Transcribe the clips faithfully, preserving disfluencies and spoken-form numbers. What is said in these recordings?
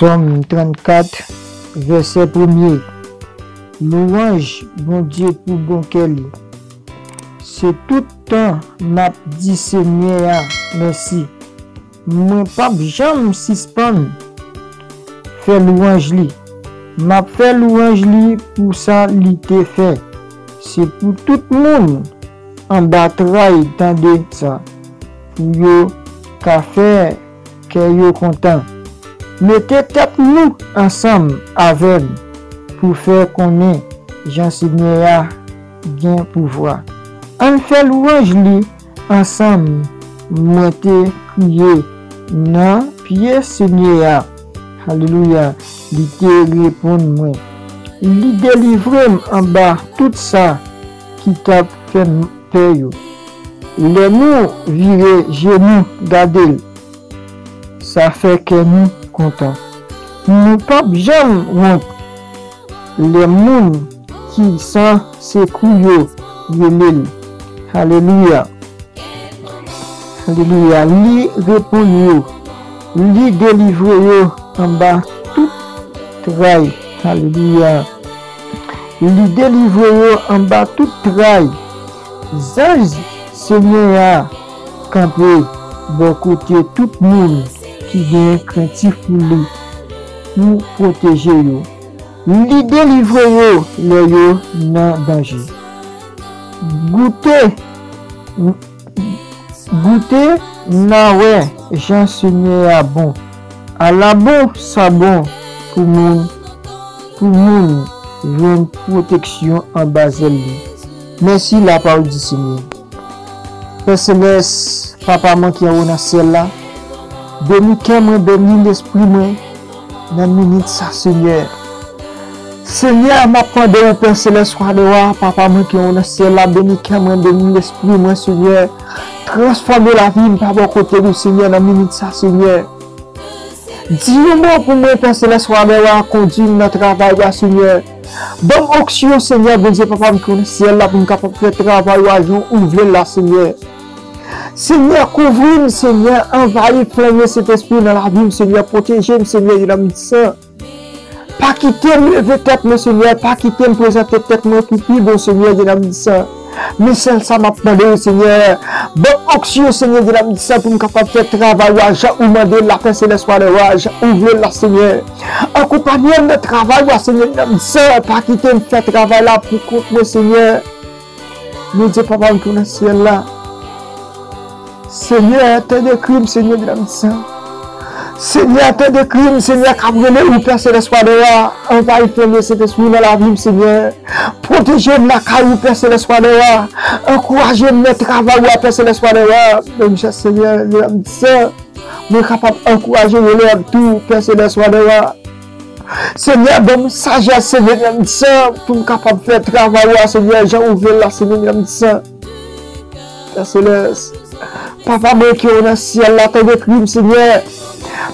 Sòm trannkat, vèsè premye. Lwanj Bondye pou bon kè li. Se tout tan m ap di Senyè a mèsi. Mwen p ap janm sispann fè lwanj li. M ap fè lwanj li pou sa li te fè. Se pou tout moun anba tray tande sa, pou yo ka fè kè yo kontan. Mete tèt nou ansanm avè m pou fè konnen jan Senyè a gen pouvwa. Ann fè lwanj li ansanm. Mwen te kriye nan pye Senyè a. Alelouya. Li te reponn mwen. Li delivre m anba tout sa ki t ap fè m pè yo. Lè nou vire je nou gade l, sa fè kè nou kontan. Nou p ap janm wont lè moun ki san sekou yo rele l. Alelouya. Alelouya. Li reponn yo. Li delivre yo anba tout tray. Alelouya. Li delivre yo anba tout tray. Zanj Senyè a kanpe bò kote tout moun ki gen krentif pou li, pou pwoteje yo. Li delivre yo lè yo nan danje. Goute, goute, n a wè jan Senyè a bon. Ala bon sa bon pou moun, pou moun jwenn pwoteksyon anba zèl li. Mèsi, lapawòl di Senyè. Pè Selès, Papa mwen ki anwo nan syèl la, beni kè mwen, beni lespri mwen nan minit sa, Senyè. Senyè, m ap mande w, Pè Selès, Wa dè wa, Papa mwen ki anwo nan syèl la, beni kè mwen, beni lespri mwen, Senyè. Transfòme lavi m pa bò kote nou, Senyè, nan minit sa, Senyè. Di yon mo pou mwen, Pè Selès, Wa dè wa, kondui m nan travay la, Senyè. Ban m onksyon, Senyè, Bondye Papa m ki nan syèl la, pou m kapab fè travay ou a jan ou vle l la, Senyè. Senyè, kouvri m, Senyè, anvayi flanm Sentespri nan lavi m, Senyè, pwoteje m, Senyè, Dyennamdi San. Pa kite m leve tèt mwen, Senyè, pa kite m prezante tèt mwen pou pi bon, Senyè, Dyennamdi San. Men sèl sa m ap mande w, Senyè, ban m onksyon, Senyè, Dyennamdi San, pou m kapab fè travay ou a jan ou mande l la, Pè Selès, Wa dè wa, jan ou vle l la, Senyè. Akonpanye m nan travay ou a, Senyè, Dyennamdi San, pa kite m fè travay la pou kont mwen, Senyè. Bondye Papa m ki nan syèl la. Senyè, tande kri m, Senyè, Dyennamdi San. Senyè, tande kri m, Senyè, k ap rele ou, Pè Selès, Wa dè wa. Anvayi flanm Sentespri nan lavi m, Senyè. Pwoteje m lakay ou, Pè Selès, Wa dè wa. Ankouraje m nan travay ou a, Pè Selès, Wa dè wa. Menm jan, Senyè, Dyennamdi San, mwen kapab ankouraje rele a tou, Pè Selès, Wa dè wa. Senyè, ban m sajès, Senyè, Dyennamdi San, pou m kapab fè travay ou a, Senyè, jan ou vle l la, Senyè, Dyennamdi San. Pè Selès, Papa mwen ki nan syèl la, tande kri m, Senyè.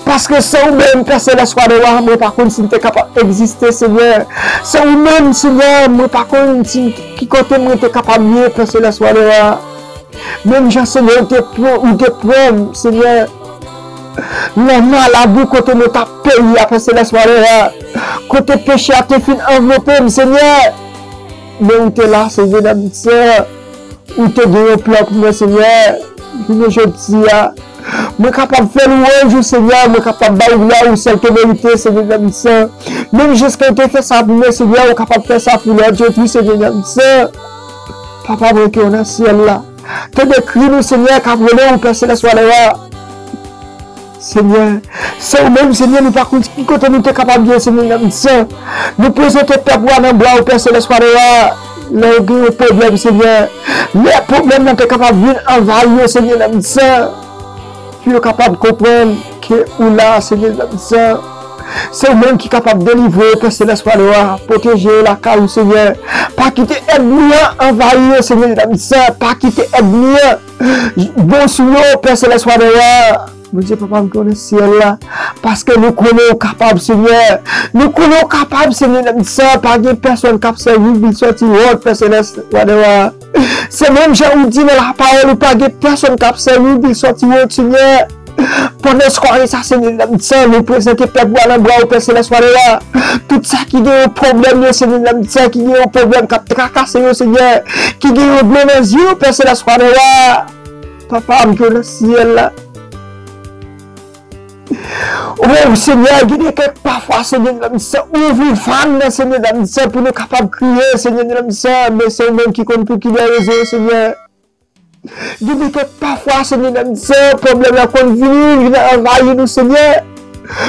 Paske san ou menm, Pè Selès, Wa dè wa, mwen pa konn si m te kapab egziste, Senyè. San ou menm, Senyè, mwen pa konn si m, ki kote mwen te kapab ye, Pè Selès, Wa dè wa. Menm jan, Senyè, ou te pran, ou te pran m, Senyè, nan malabou kote mwen t ap peri a, Pè Selès, Wa dè wa. Kote peche a te fin anvlope m, Senyè. Men ou te la, Senyè, Dyennamdi San. Ou te gen yon plan pou mwen, Senyè. Jounen jodi a, mwen kapab fè lwanj ou, Senyè. Mwen kapab ba ou glwa ou sèl te merite, Senyè, Dyennamdi San. Menm jan ou te fè sa pou mwen, Senyè, ou kapab fè sa pou lòt yo tou, Senyè, Dyennamdi San. Papa mwen ki nan syèl la. Tande kri nou, Senyè, k ap rele ou, Pè Selès, Wa dè wa. Senyè, san ou menm, Senyè, nou pa konn ki kote nou te kapab ye, Senyè, Dyennamdi San. Nou prezante pèp ou a nan bra ou, Pè Selès, Wa dè wa. Lè yo gen yon pwoblèm, Senyè, lè pwoblèm nan te kapab vin anvayi yo, Senyè, Dyennamdi San, pou yo kapab konprann ke ou la, Senyè, Dyennamdi San. Se ou menm ki kapab delivre yo, Pè Selès, Wa dè wa. Pwoteje yo lakay ou, Senyè. Pa kite ènmi an anvayi yo, Senyè, Dyennamdi San. Pa kite ènmi an bon sou yo, Pè Selès, Wa dè wa. Bondye Papa m ki nan syèl la, paske nou konnen ou kapab, Senyè. Nou konnen ou kapab, Senyè, Dyennamdi San. Pa gen pèsonn k ap sèvi l pou l sòti wont, Pè Selès, Wa dè wa. Se menm jan ou di nan lapawòl ou, pa gen pèsonn k ap sèvi l pou l sòti wont, Senyè. Pandan sware sa, Senyè, nan sa, nou prezante pèp ou a nan bra ou, Pè Selès, Wadèwa. Tout sa ki gen yon pwoblèm yo, Senyè, nan sa, ki gen yon pwoblèm k ap trakase yo, Senyè, ki gen yon dlo nan zye yo, Pè Selès, Wadèwa. Papa m ki nan syèl la. O Senyè, gen de kèk pafwa, Senyè, nan sa, ouvri vàn nan, Senyè, nan sa, pou nou kapab kriye, Senyè, nan sa, men se ou menm ki konn pou ki lè rezon, Senyè. Gen de kèk pafwa, Senyè, nan sa, pwoblèm la konn vini, vin anvayi nou, Senyè.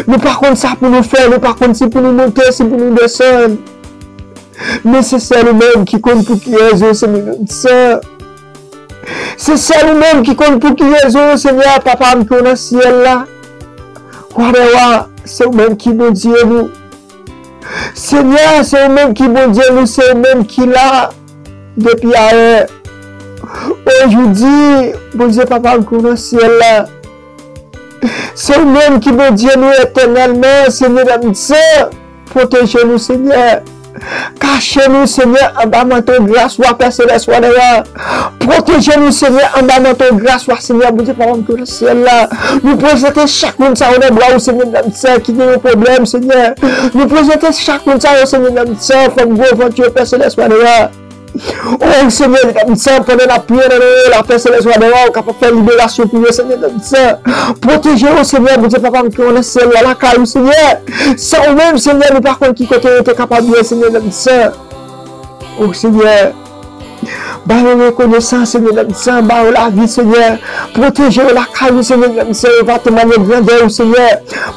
Nou pa konn sa pou nou fè, nou pa konn si pou nou monte, si pou nou desann. Men se sèl ou menm ki konn pou ki rezon, Senyè, nan sa. Se sèl ou menm ki konn pou ki rezon, Senyè, Papa m ki nan syèl la. Wadèwa, se ou menm ki Bondye nou. Senyè, se ou menm ki Bondye nou, se ou menm ki la depi ayè. O jodi, Bondye Papa m ki nan syèl la. Se ou menm ki Bondye nou etènèlman, Senyè, nan sa. Pwoteje nou, Senyè. Kache nou, Senyè, anba manto gras ou a, Pè Selès, Wadèwa. Pwoteje nou, Senyè, anba manto gras ou a, Senyè, Bondye Papa m ki nan syèl la. Nou prezante chak moun sa yo nan bra ou, Senyè, nan sa ki gen yon pwoblèm, Senyè. Nou prezante chak moun sa yo, Senyè, nan sa, fanm gwo vant yo, Pè Selès, Wadèwa. O Senyè, nan sa, pandan n ap priye nan non w la, Pè Selès, Wadèwa, ou kapab fè liberasyon pou yo, Senyè, nan sa. Pwoteje yo, Senyè, Bondye Papa m ki nan syèl la, lakay ou, Senyè. San ou menm, Senyè, nou pa konn ki kote yo te kapab ye, Senyè, nan sa. O Senyè, ba yo rekonesans, Senyè, nan sa, ba yo lavi, Senyè. Pwoteje yo lakay ou, Senyè, nan sa, yo va temanye grandè ou, Senyè.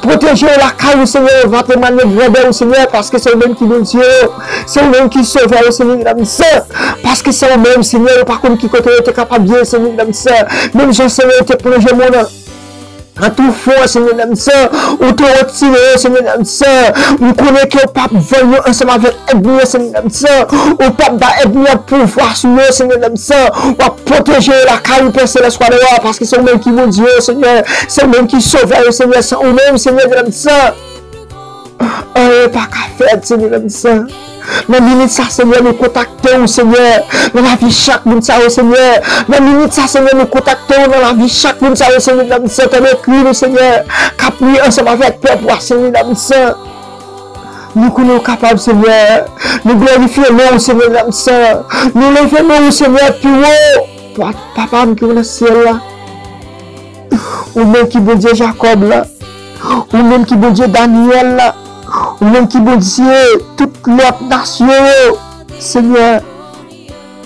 Pwoteje yo lakay ou, Senyè, yo va temanye grandè ou, Senyè, paske se ou menm ki Bondye yo. Se ou menm ki sovè yo, Senyè, nan sa. Paske se ou menm, Senyè, yo pa konn ki kote yo te kapab ye, Senyè, nan sa. Menm jan, Senyè, yo te plonje mòn nan. Nan tou fon, Senyè, nan sa, ou te retire yo, Senyè, nan sa. M konnen ke w p ap vann yo ansanm avèk ènmi yo, Senyè, nan sa. Ou p ap bay ènmi an pouvwa sou yo, Senyè, nan sa. W ap pwoteje yo lakay ou, Pè Selès, Wadèwa, paske se ou menm ki Bondye yo, Senyè. Se ou menm ki sovè yo, Senyè. Se ou menm, Senyè, nan sa. Anyen pa ka fèt, Senyè, nan sa. Nan minit sa, Senyè, nou kontakte ou, Senyè. Nan lavi chak moun sa yo, Senyè. Nan minit sa, Senyè, nou kontakte ou nan lavi chak moun sa yo, Senyè, nan sa, tande kri nou, Senyè. K ap priye ansanm avèk pèp ou a, Senyè, nan sa. Nou konnen ou kapab, Senyè. Nou glorifye non ou, Senyè, nan sa. Nou leve non ou, Senyè, pi wo. Pa-, Papa m ki nan syèl la. Ou menm ki Bondye Jakòb la. Ou menm ki Bondye Danyèl la. Ou menm ki Bondye tout lòt nasyon yo. Senyè,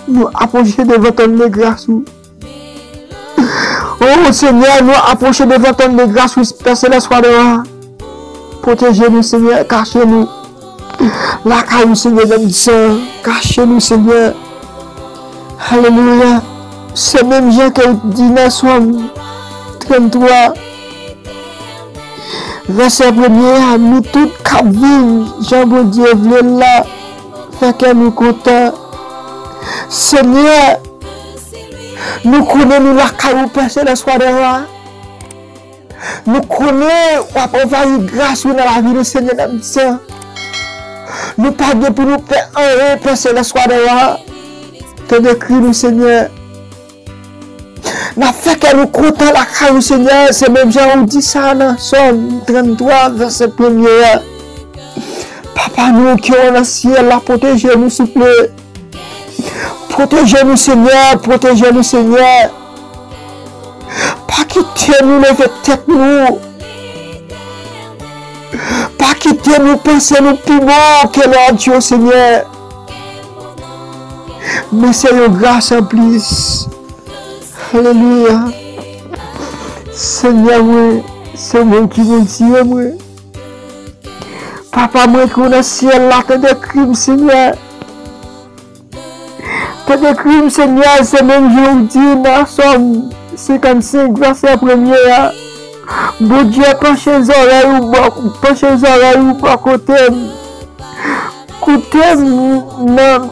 nou apwoche devan twòn de gras ou. O Senyè, nou apwoche devan twòn de gras ou, Pè Selès, Wadèwa. Pwoteje nou, Senyè, kache nou. Lakay ou, Senyè, nan sa, kache nou, Senyè. Alelouya. Se menm jan ke w di nan Sòm tranntwa, vèsè premye a, nou tout k ap viv jan Bondye vle l la, fè kè nou kontan. Senyè, nou konnen nou lakay ou, Pè Selès, Wadèwa. Nou konnen w ap anvayi gras ou nan lavi nou, Senyè, nan sa. Nou pa gen pou nou pè anyen, Pè Selès, Wadèwa. Tande kri nou, Senyè. N ap fè kè nou kontan lakay ou, Senyè. Se menm jan ou di sa nan Sòm tranntwa, vèsè premye a. Papa nou ki nan syèl la, pwoteje nou, souple. Pwoteje nou, Senyè, pwoteje nou, Senyè. Pa kite nou leve tèt nou. Pa kite nou panse nou pi bon ke lòt yo, Senyè. Men se yon gras anplis. Alelouya. Senyè mwen, se mwen ki Bondye mwen. Papa mwen ki nan syèl la, tande kri m, Senyè. Tande kri m, Senyè, se menm jan w di nan Sòm senkannsenk, vèsè premye a. Bondye, panche zòrèy ou bò, panche zòrèy ou bò kote m. Koute m nan,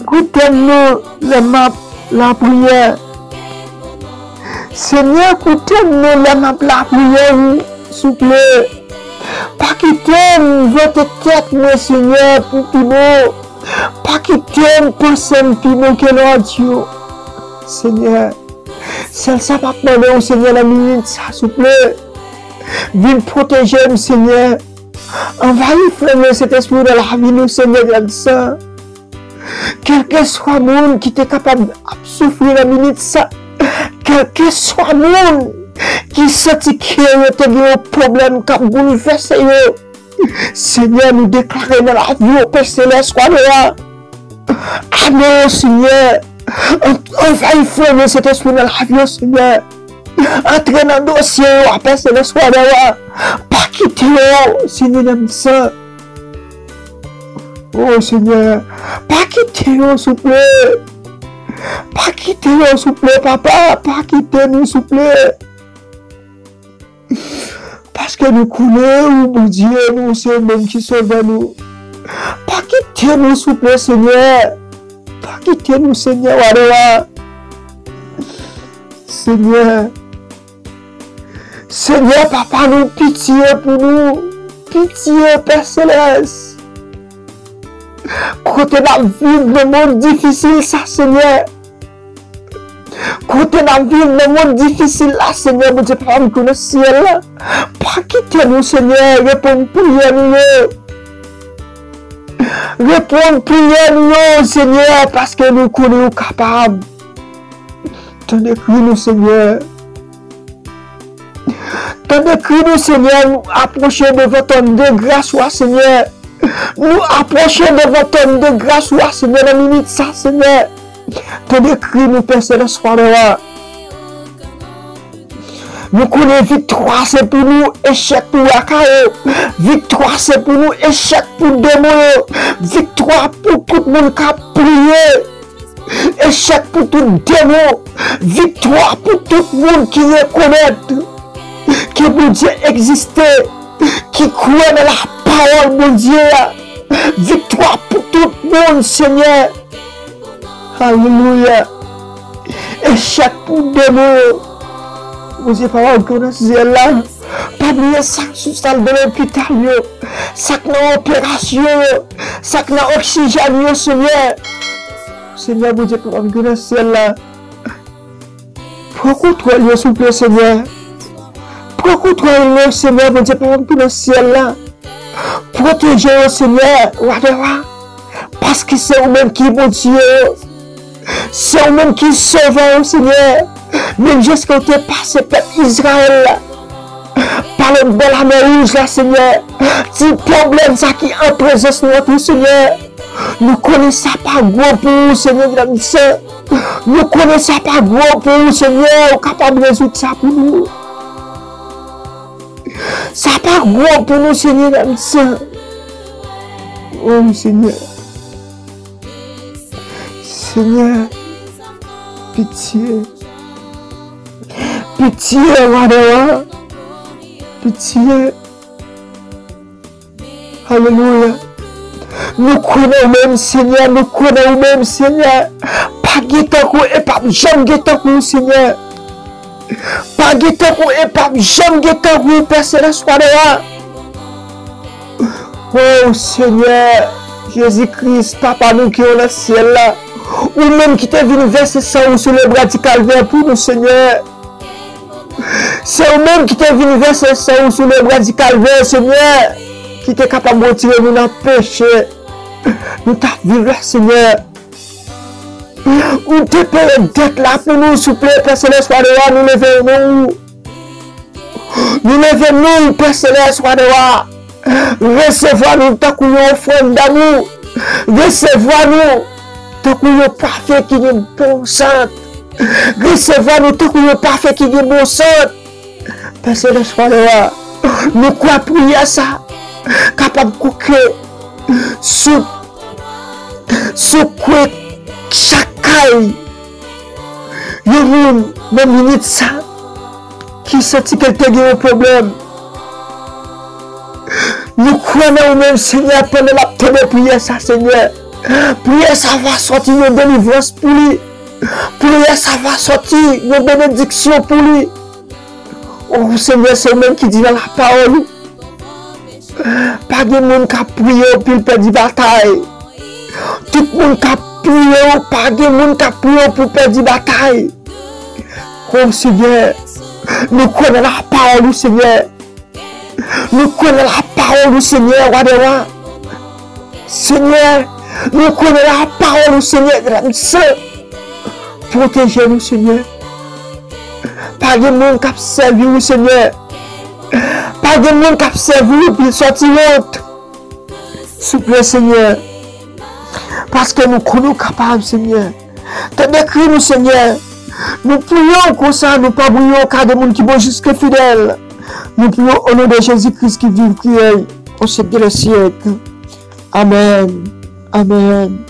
koute m non lè m ap lapriyè. Senyè, koute m non lè m ap lapriyè ou, souple. Pa kite m vante tèt mwen, Senyè, pou pi bon. Pa kite m panse m pi bon ke lòt yo. Senyè, Sèl sa m ap mande w, Senyè, nan minit sa, souple. Vin pwoteje m, Senyè. Anvayi frè m yo, Sentespri w nan lavi nou, Senyè, grandisan. Kèlkeswa moun ki te kapab ap soufri nan minit sa, kèlkeswa moun ki santi ke yo te gen yon pwoblèm k ap boulvèse yo, Senyè, nou deklare nan lavi yo, Pè Selès, Wadè a. Amen, Senyè. An-, anvayi frè m yo, Sentespri nan lavi yo, Senyè. Antre nan dosye yo, Pè Selès, Wadè a. Pa kite yo, Senyè, nan mitan. O Senyè, pa kite yo, souple. Pa kite yo, souple, papa. Pa kite nou, souple. Paske nou konnen ou Bondye nou, se ou menm ki sovè nou. Pa kite nou, souple, Senyè. Pa kite nou, Senyè, Wadè a. Senyè, Senyè, papa nou, pitye pou nou. Pitye, Pè Selès. Kote n ap viv nan mond difisil sa, Senyè. Kote n ap viv nan mond difisil la, Senyè, Bondye, papa m ki nan syèl la. Pa kite nou, Senyè, reponn priyè nou yo. Reponn priyè nou yo, Senyè, paske nou konnen ou kapab. Tande kri nou, Senyè. Tande kri nou, Senyè, nou apwoche devan twòn de gras ou a, Senyè. Nou apwoche devan twòn de gras ou a, Senyè, nan minit sa, Senyè. Tande kri nou, Pè Selès, Wadè a. Nou konnen viktwa se pou nou, echèk pou raka yo. Viktwa se pou nou, echèk pou demon yo. Viktwa pou tout moun k ap priye. Echèk pou tout demon. Viktwa pou tout moun ki rekonèt ke Bondye egziste, ki kwè nan lapawòl Bondye a. Viktwa pou tout moun, Senyè. Alelouya. Echèk pou demon yo. Bondye, papa m ki nan syèl la, pa bliye sa k sou sal de lopital yo, sa k nan operasyon yo, sa k nan oksijèn yo, Senyè. Senyè, Bondye, papa m ki nan syèl la, pran kontwòl yo, souple, Senyè. Pran kontwòl yo, Senyè, Bondye, papa m ki nan syèl la. Pwoteje yo, Senyè, Wadè a. Paske se ou menm ki Bondye yo. Se ou menm ki sovè yo, Senyè. Menm jan ke ou te pase pèp Izrayèl la pa lòt bò Lamè Wouj la, Senyè. Ti pwoblèm sa ki an prezans nou an tou, Senyè. Nou konnen sa pa gwo pou ou, Senyè, grandisan. Nou konnen sa pa gwo pou ou, Senyè. Ou kapab rezoud sa pou nou. Sa pa gwo pou nou, Senyè, grandisan. O Senyè. Senyè, pitye. Pitye, Wadè a. Pitye. Alelouya. Nou kwè nan ou menm, Senyè. Nou kwè nan ou menm, Senyè. Pa gen tankou e p ap janm gen tankou ou, Senyè. Pa gen tankou e p ap janm gen tankou ou, Pè Selès, Wadè a. O Senyè, Jezi Kris, Papa nou ki nan syèl la, ou menm ki te vin vèse san ou sou lebwa di Kalvè pou nou, Senyè. Se ou menm ki te vin vèse san ou sou lebwa di Kalvè, Senyè, ki te kapab retire nou nan peche nou t ap viv la, Senyè. Ou te peye dèt la pou nou, souple, Pè Selès, Wadè a, nou leve non ou. Nou leve non ou, Pè Selès, Wadè a. Resevwa nou tankou yon ofrann damou. Resevwa nou tankou yon pafen ki gen bon sant. Resevwa nou tankou yon pafen ki gen bon sant. Pè Selès, Wadè a, nou kwè priyè sa kapab koke sou, sou kwen chak kay yon moun nan minit sa ki santi ke l te gen yon pwoblèm. Nou kwè nan ou menm, Senyè, pandan l ap tande priyè sa, Senyè. Priyè sa va sòti yon delivrans pou li. Priyè sa va sòti yon benediksyon pou li. O Senyè, se ou menm ki di nan lapawòl ou, pa gen moun k ap priye w pou l pèdi batay. Tout moun k ap priye w, pa gen moun k ap priye w pou w pèdi batay. O Senyè, nou kwè nan lapawòl ou, Senyè. Nou kwè nan lapawòl ou, Senyè, Wa dè wa. Senyè, nou kwè nan lapawòl ou, Senyè, Granmèt Sen. Pwoteje nou, Senyè. Pa gen moun k ap sèvi ou, Senyè. Pa gen moun k ap sèvi ou, epi sòti wont. Souple, Senyè. Paske nou konnen ou kapab, Senyè. Tande kri nou, Senyè. Nou priye w konsa, nou pa bliye w ka de moun ki bon, jis ke fidèl. Nou priye w o non de Jezi Kris ki viv, ki rèy o syèk de lè syèk. Amèn. Amèn.